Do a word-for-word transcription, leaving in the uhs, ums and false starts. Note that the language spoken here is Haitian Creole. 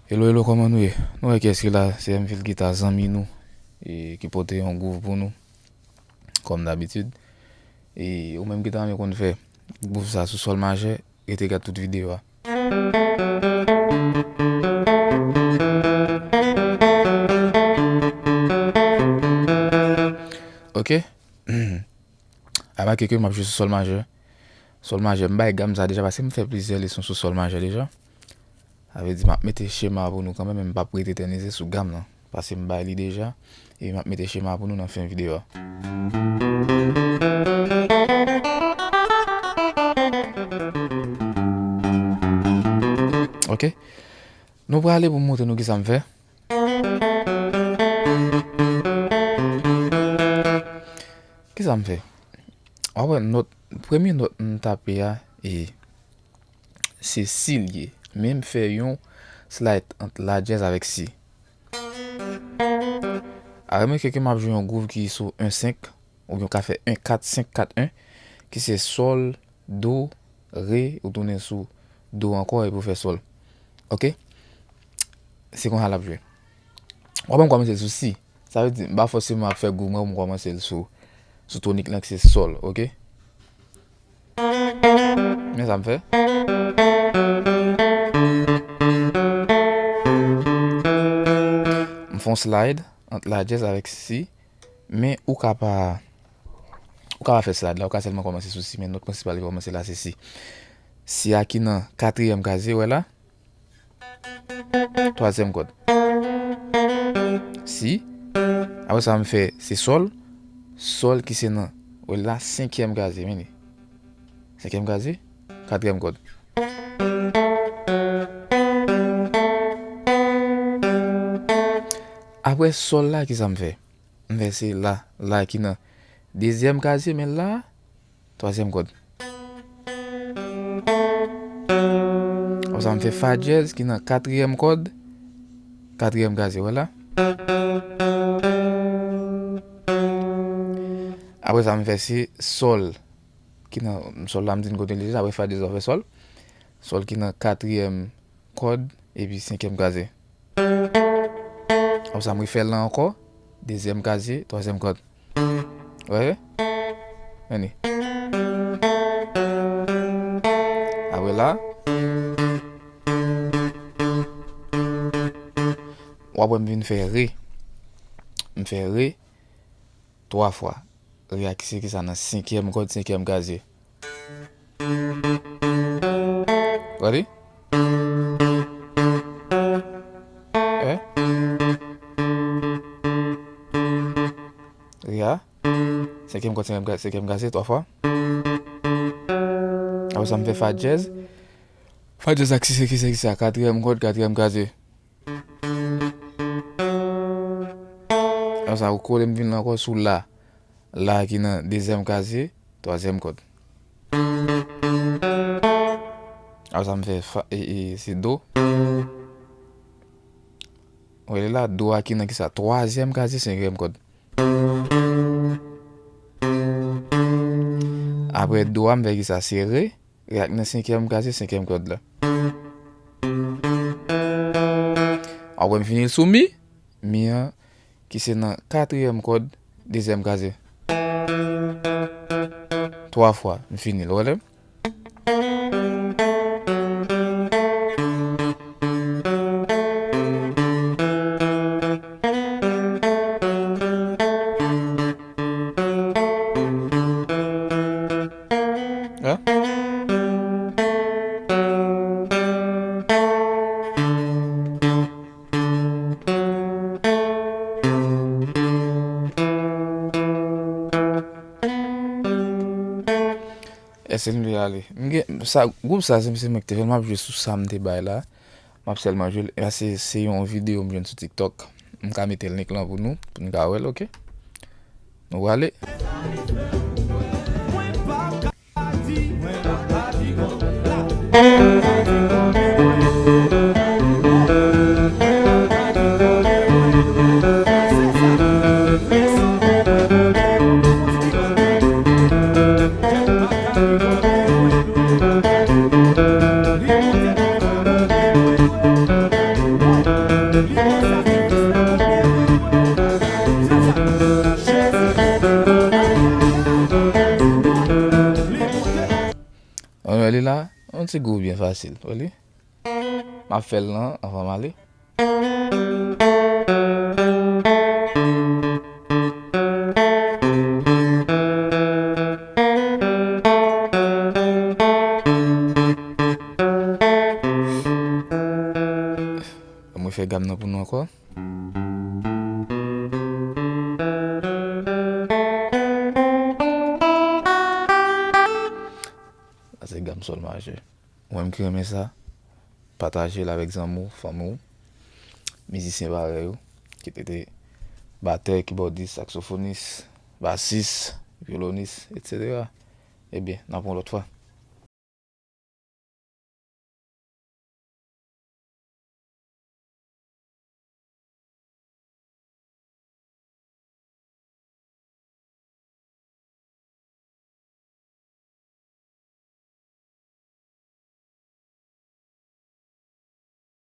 Hello, hello, kòman nou ye? Nou wè kiyès ki la, se M Phil Guitar, zanmi nou, e ki pote yon gwouv pou nou, kòm dabitid. E ou menm ki ta renmen konn fè gwouv sa sou sòl majè, rete gad tout videyo a. Ok? Remake ke m ap jwe sou sòl majè. Sòl majè, m bay gam sa deja, paske m fè plizyè leson sou sòl majè deja. Sa vle di m ap mete chema pou nou kanmenm, men m p ap ret etènize sou gam nan, paske m bay li deja, e m ap mete chema pou nou nan fen videyo a. Ok? Nou prale pou m montre nou kisa m fè. Kisa m fè? W ap wè nòt, premye nòt m tape a, e se si l ye. Men m fè yon slide ant la dyèz avèk si. A, remake ke m ap jwe yon gwouv ki sou en senk, oubyen w ka fè en kat, senk kat en, ki se sòl, do, re, ou tounen sou do ankò epi w fè sòl. Ok? Se konsa l ap jwe. W ap wè m kòmanse l sou si. Sa vle di, m pa fòseman ap fè gwouv mwen pou m kòmanse l sou, sou tonik lan ki se sòl, ok? Men sa m fè. M fè yon slide ant la dyèz avèk si, men ou ka pa, ou ka pa fè slide la, ou ka sèlman kòmanse sou si, men nòt prensipal ki kòmanse la se si. Si a ki nan katriyèm kazye, wè la? Twazyèm kòd. Si. Apre sa, m fè se sòl. Sòl ki se nan, wè la, senkyèm kazye, men li. Senkyèm kazye, katriyèm kòd. Apre sòl la, kisa m fè? M fè se la, la ki nan dezyèm kazye, men la, twazyèm kòd. Apre sa, m fè fa dyèz ki nan katriyèm kòd, katriyèm kazye, wè la. Apre sa, m fè se sòl ki nan, sòl la, m di n kote l ye, apre fa dyèz, w ap fè sòl. Sòl ki nan katriyèm kòd, epi senkyèm kazye. Apre sa, m refè l la ankò. Dezyèm kazye, twazyèm kòd. Wè? Men li. Apre la, w ap wè m vin fè re. M fè re twa fwa. Re a ki se ki sa nan senkyèm kòd, senkyèm kazye. Gade. Eh? Re a. Senkyèm kòd, senkyèm kazye, senkyèm kazye, twa fwa. Apre sa, m fè fa dyèz. Fa dyèz a ki se ki se ki sa, katriyèm kòd, katriyèm kazye. Apre sa, ou kole m vin la ankò sou la. La ki nan dezyèm kazye, twazyèm kòd. Apre sa, m fè fa, e, e, se do. Ou wè la, do a ki nan ki sa? Twazyèm kazye, senkyèm kòd. Apre do a, m fè ki sa? Se re. Re a ki nan senkyèm kazye, senkyèm kòd la. Apre m fini l sou mi. Mi an, ki se nan katriyèm kòd, dezyèm kazye. Twa fwa, m fini l, ou wè l? Èske m vle ale? M gen, sa, gwoup sa, se, se mwen ki te fè l, m ap jwe sou sa m te bay la. M ap sèlman jwe l. E se, se yon videyo m jwenn sou TikTok. M ka mete link lan pou nou, pou nou ka wè l, ok? Nou prale. Se gwo byen fasil, w li. M ap fè l lan anvan m ale. Mwen fè gam nan pou nou ankò. Sa se gam sòl majè. Ou menm ki renmen sa, pataje l avèk zanmi w, fanmi w, mizisyen parèy ou, ki te te batè, kibòdis, saksofonis, basis, vyolonis, etsetera. Ebyen, n ap wè yon lòt fwa.